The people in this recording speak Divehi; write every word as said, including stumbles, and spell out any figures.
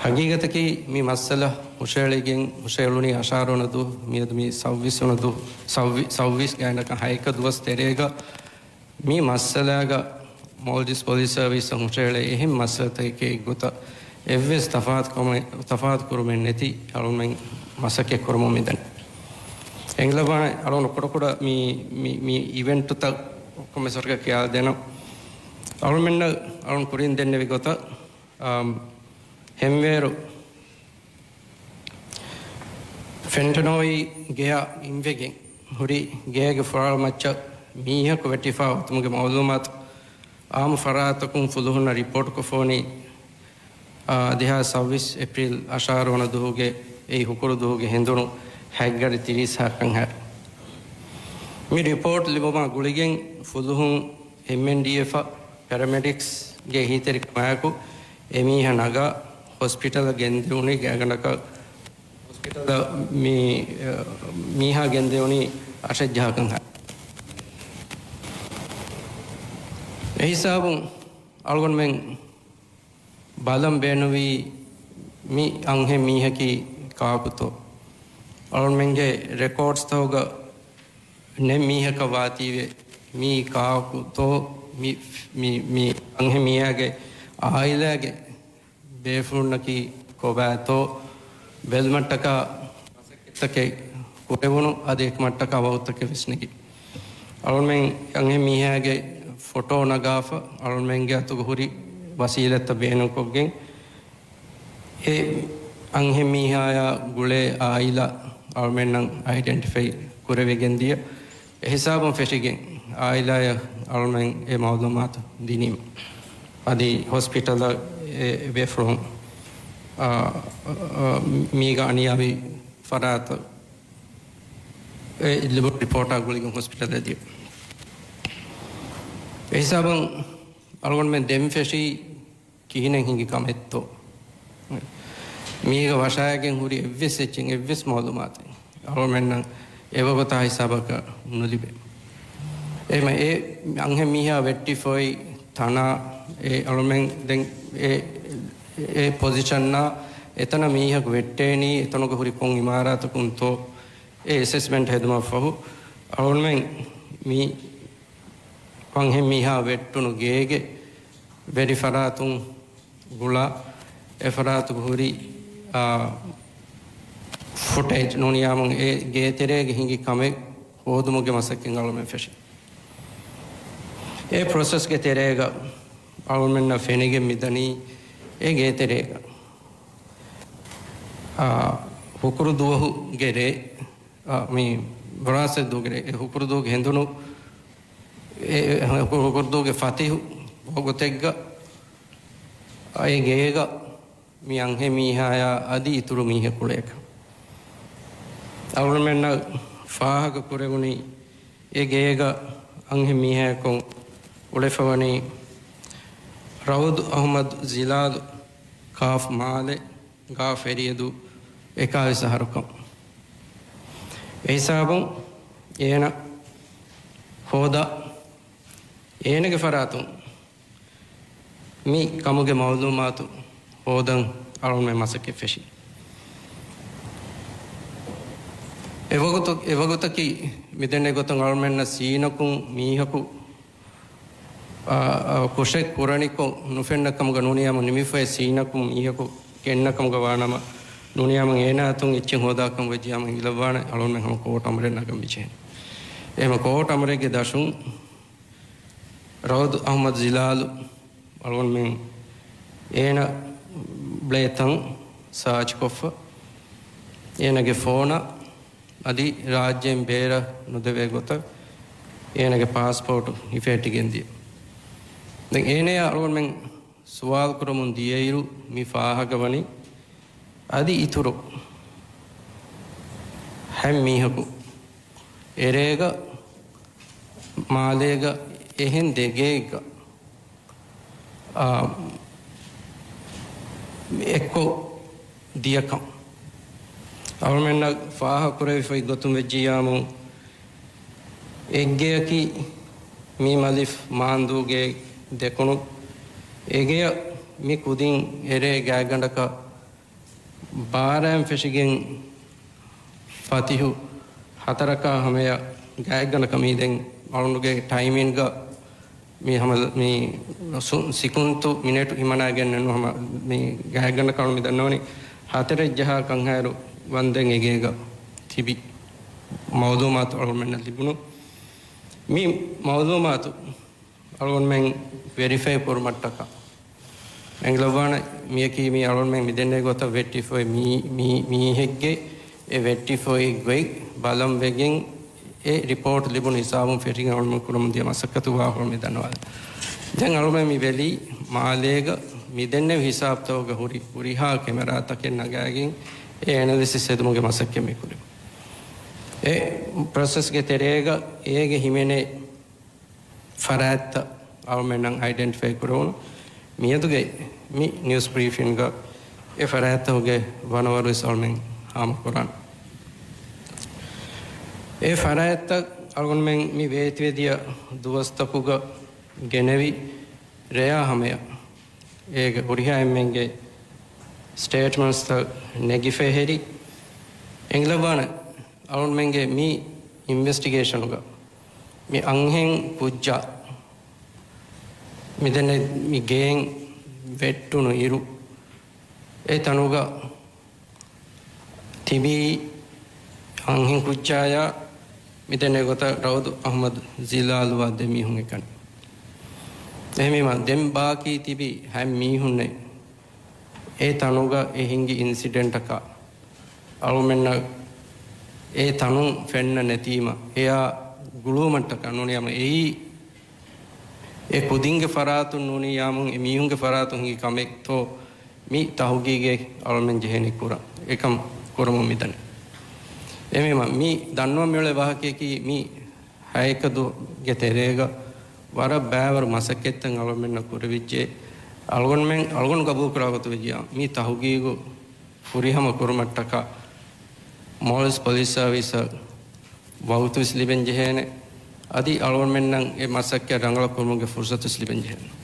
ހަގީގަތަކީ މި މައްސަލަ ހުށައެޅިގެން ހުށައެޅުނީ އަށާރަ ވަނަ ދުވަހު، މިއަދު މި ސައުވީސް ވަނަ ދުވަހު، ސައުވީ، ސައުވީސް ގާތްގަނޑަކަށް ހައެއްކަ ދުވަސް ތެރޭގަ މި މައްސަލާގަ މޯލްޑިވްސް ޕޮލިސް ސަރވިސްއަށް ހުށައެޅޭ އެހެން މައްސަލަތަކެއް ގޮތަށް އެއްވެސް ތަފާތު ކަމެއް، ތަފާތު ކުރުމެއް ނެތި އަޅުމެން މަސައްކަތް ކުރަމުން މިދަނީ. އެނގިލަބާނެ އަޅުން ކުޑަކުޑަ މި، މި، މި އިވެންޓުތައް ކޮންމެސް ވަރަކަށް ކިޔާދޭނަން. އަޅުމެންނަށް އަޅުން ކުރިން ދެންނެވި ގޮތަށް، އާ، ހެންވޭރު ފެންޓަނޯއި ގެޔަށް އިންވެގެން ހުރި ގޭގެ ފުރާޅު މައްޗަށް މީހަކު ވެއްޓިފާ އޮތުމުގެ މައުލޫމާތު އާއްމު ފަރާތްތަކުން ފުލުހުންނަށް ރިޕޯޓްކޮށްފަވަނީ، އާ، ދެހާސް ސައުވީސް އޭޕްރީލް އަށާރަ ވަނަ ދުވަހުގެ އެއީ ހުކުރު ދުވަހުގެ ހެނދުނު ހަތް ގަޑި ތިރީސް ހާކަން ހާ. މި ރިޕޯޓް ލިބުމާ ގުޅިގެން ފުލުހުން އެމްއެންޑީއެފަށް ޕެރަމެޑިކްސްގެ އެހީތެރިކަމާއެކު އެ މީހާ ނަގާ ހޮސްޕިޓަލަށް ގެންދެވުނީ ގާތްގަނޑަކަށް ހޮސްޕިޓަލަށް މި، މީހާ ގެންދެވުނީ އަށެއް ޖަހާކަން ހާ. އެހިސާބުން އަޅުގަނޑުމެން ބަލަން ބޭނުންވީ މި އަންހެން މީހަކީ ކާކުތޯ؟ އަޅުގަނޑުމެންގެ ރެކޯޑްސްތަކުގަ ނެތް މީހަކަށް ވާތީވެ މީ ކާކުތޯ؟ މި، މި، މި އަންހެން މީހާގެ އާއިލާގެ ބޭފުޅުންނަކީ ކޮބާތޯ ބެލުމަށްޓަކާ މަސައްކަތްތަކެއް ކުރެވުނު، އަދި އެކަމަށްޓަކާ ވަގުތުތަކެއް ވެސް ނެގި. އަޅުމެން އަންހެން މީހާގެ ފޮޓޯ ނަގާފަ، އަޅުމެންގެ އަތުގަ ހުރި ވަސީލަތްތައް ބޭނުންކޮށްގެން، އެ އަންހެން މީހާޔާ ގުޅޭ އާއިލާ އަޅުމެންނަށް އައިޑެންޓިފައި ކުރެވިގެން ދިޔަ. އެ ހިސާބުން ފެށިގެން އާއިލާޔަށް އަޅުމެން އެ މައުލޫމާތު ދިނީމަ. އަދި ހޮސްޕިޓަލަށް އެ ބޭފުޅުން، އާ، އާ، މީގަ އަނިޔާވި ފަރާތަށް އެ ލިބުނު ރިޕޯޓާ ގުޅިގެން ހޮސްޕިޓަލަށް ދިޔަ. އެ ހިސާބުން އަޅުގަނޑުމެން ދެން ފެށީ ކިހިނެއް ހިނގި ކަމެއްތޯ؟ މީގަ ވަށާގެން ހުރި އެއްވެސް އެއްޗެއް، އެއްވެސް މައުލޫމާތެއް އަޅުމެންނަށް އެވަގުތާ ހިސާބަކަށް ނުލިބޭ. އެހެމަ އެ އަންހެން މީހާ ވެއްޓިފައި ތަނާ އެ އަޅުމެން ދެން އެ، އެ ޕޮޒިޝަންނާ އެތަނަށް މީހަކު ވެއްޓޭނީ އެތަނުގަ ހުރި ކޮން އިމާރާތަކުންތޯ އެ އެސެސްމެންޓް ހެދުމަށްފަހު އަޅުމެން މި އަންހެން މީހާ ވެއްޓުނު ގޭގެ ވެރި ފަރާތުން ގުޅާ، އެ ފަރާތުގަ ހުރި، އާ، ފުޓޭޖް ނޫނިޔާމުން އެ ގޭތެރޭގަ ހިނގި ކަމެއް ހޯދުމުގެ މަސައްކަތް އަޅުމެން ފެށި. އެ ޕްރޮސެސްގެ ތެރޭގަ އަޅުމެންނަށް ފެނިގެން މިދަނީ އެ ގޭތެރޭގަ، އާ، ހުކުރު ދުވަހުގެ ރޭ، އާ، މި ވަރާސަތު ދުވަހުގެ ރޭ، އެ ހުކުރު ދުވަހުގެ ހެނދުނު އެ، އެ، ހު-، ހުކުރުދޫގެ ފަތިހު ވަގުތެއްގަ އެ ގޭގަ މި އަންހެން މީހާޔާ އަދި އިތުރު މީހަކު އުޅޭކަން އަޅުގަނޑުމެންނަށް ފާހަގަ ކުރެވުނީ، އެ ގޭގަ އަންހެން މީހާޔަކު އުޅެފަވަނީ ރައުދު އަހުމަދު ޒިލާލު، ކާފް މާލެ، ގާ ފެރިޔަދު އެކާވީސް އަހަރުކަން. އެހިސާބުން އޭނަ ހޯދާ، އޭނަގެ ފަރާތުން މި ކަމުގެ މައުލޫމާތު ހޯދަން އަޅުގަނޑުމެން މަސައްކަތް ފެށި. އެވަގުތު، އެވަގުތަކީ މިދެންނެ ގޮތުން އަޅުގަނޑުމެންނަށް ސީނަކުން މީހަކު އާ، އާ، ކުށެއް ކުރަނިކޮށް ނުފެންނަ ކަމުގަ ނޫނިޔާމު ނިމިފައި ސީނަކުން މީހަކު ގެންނަ ކަމުގަ ވާނަމަ، ނޫނިޔާމު އޭނާ އަތުން އެއްޗެއް ހޯދާކަން ވެއްޖިޔާމު އިނގިލައްވާނެ އަޅުގަނޑުމެން ހަމަ ކޯޓް އަމުރެއް ނަގަން މިޖެހެން. އެހެމަ ކޯޓް އަމުރެއްގެ ދަށުން ރައުދު އަހުމަދު ޒިލާލު އަޅުގަނޑުމެން އޭނަ ބްލޭތަން ސާޗްކޮށްފަ، އޭނަގެ ފޯނަށް އަދި ރާއްޖޭން ބޭރަށް ނުދެވޭ ގޮތަށް އޭނަގެ ޕާސްޕޯޓު ހިފެހެއްޓިގެން ދިޔަ. ދެން އޭނަޔާ އަޅުގަނޑުމެން ސުވާލު ކުރަމުން ދިޔައިރު މި ފާހަގަވަނީ އަދި އިތުރު ހަތް މީހަކު އެރޭގަ މާލޭގަ އެހެން ދެގޭގަ އާ، އެއްކޮށް ދިޔަކަން. އަޅުމެންނަށް ފާހަގަކުރެވިފައި ގޮތުން ވެއްޖިއްޔާމު، އެއްގެއަކީ މީމް އަލިފް މާންދޫގެ ދެކުނު، އެގެޔަށް މި ކުދިން އެރޭ ގާތްގަނޑަކަށް ބާރައިން ފެށިގެން ފަތިހު ހަތަރަކާ ހަމަޔަށް ގާތްގަނޑަކަށް މީ ދެން އަޅުގަނޑުގެ ޓައިމިންގ މި ހަމަ މި ސު-، ސިކުންތު މިނެޓު ހިމަނާގެންނެއްނު ހަމަ މި ގާތްގަނޑަކަށް އަޅު މި ދަންނަވަނީ ހަތަރެއް ޖަހާ ކަންހާއިރު ވަންދެން އެގޭގަ ތިބި މައުލޫމާތު އަޅުގަނޑުމެންނަށް ލިބުނު. މި މައުލޫމާތު އަޅުގަނޑުމެން ވެރިފައި ކުރުމަށްޓަކާ އެނގިލައްވާނެ މިޔަކީ މީ އަޅުގަނޑުމެން މި ދެންނެވި ގޮތަށް ވެއްޓިފޮތް މީ-، މީ-، މީހެއްގެ އެ ވެއްޓިފޮތް ގޮތް ބަލަން ވެގެން އެ ރިޕޯޓް ލިބުނު ހިސާބުން ފެށިގެން އަޅުގަނޑުމެން ކުރަމުން ދިޔަ މަސައްކަތު ވާހަކަ މި ދަންނަވާލަން. ދެން އަޅުގަނޑުމެން މި ވެލީ މާލޭގަ މި ދެންނެވި ހިސާބުތަކުގަ ހުރި ހުރިހާ ކެމެރާތަކެއް ނަގާގެން އެ އެނަލިސިސް ހެދުމުގެ މަސައްކަތް މި ކުރި. އެ ޕްރޮސެސްގެ ތެރޭގަ އޭގެ ހިމެނޭ ފަރާތްތައް އަޅުމެންނަށް އައިޑެންޓިފައި ކުރެވުނު. މިއަދުގެ މި ނިއުސް ބްރީފިންގ އެ ފަރާތްތަކުގެ ވަނަވަރުވެސް އަޅުމެން ހާމަކުރާން. އެ ފަރާތްތައް އަޅުގަނޑުމެން މި ވޭތުވެދިޔަ ދުވަސްތަކުގަ ގެނެވި ރެޔާ ހަމަޔަށް އޭގެ ހުރިހާ އެންމެންގެ ސްޓޭޓްމަންޓްސްތައް ނެގިފަ ހެރި އެނގިލައްވާނެ އަޅުގަނޑުމެންގެ މި އިންވެސްޓިގޭޝަނުގަ މި އަންހެން ކުއްޖާ މިދެންނެ މި ގެއިން ވެއްޓުނު އިރު، އެ ތަނުގަ ތިބީ އަންހެން ކުއްޖާޔާ މިދެންނެ ގޮތަށް ރައުދު އަހްމަދު ޒިލާލުވާ ދެ މީހުން އެކަނި. އެހެންވީމަ ދެން ބާކީ ތިބި ހަތް މީހުންނެއް އެ ތަނުގަ އެ ހިނގި އިންސިޑެންޓަކާ އަޅުމެންނަށް އެ ތަނުން ފެންނަ ނެތީމަ، އެއާ ގުޅުވުމަށްޓަކާ ނޫނީ އަމަ އެއީ އެ ކުދިންގެ ފަރާތުން ނޫނީ ޔާމުން އެ މީހުންގެ ފަރާތުން ހިނގި ކަމެއްތޯ މި ތަހުގީގެއް އަޅުމެން ޖެހޭނީ ކުރަން. އެކަން ކުރަމުން މިދަނީ. އެހެންވީމަ މި ދަންނަވަން މިއުޅޭ ވާހަކަޔަކީ މި ހައެކަދުގެ ތެރޭގަ ވަރަށް ބައިވަރު މަސައްކަތްތައް އަޅުގަނޑުމެންނަށް ކުރެވިއްޖެ. އަޅުގަނޑުމެން، އަޅުގަނޑު ގަބޫލުކުރާ ގޮތުގަ މި ތަހުގީގު ފުރިހަމަ ކުރުމަށްޓަކާ މޯލްޑިވްސް ޕޮލިސް ސާވިސްއަށް ވަގުތުވެސް ލިބެން ޖެހޭނެ. އަދި އަޅުގަނޑުމެންނަށް އެ މަސައްކަތް ރަނގަޅަށް ކުރުމުގެ ފުރުސަތުވެސް ލިބެން ޖެހޭނެ.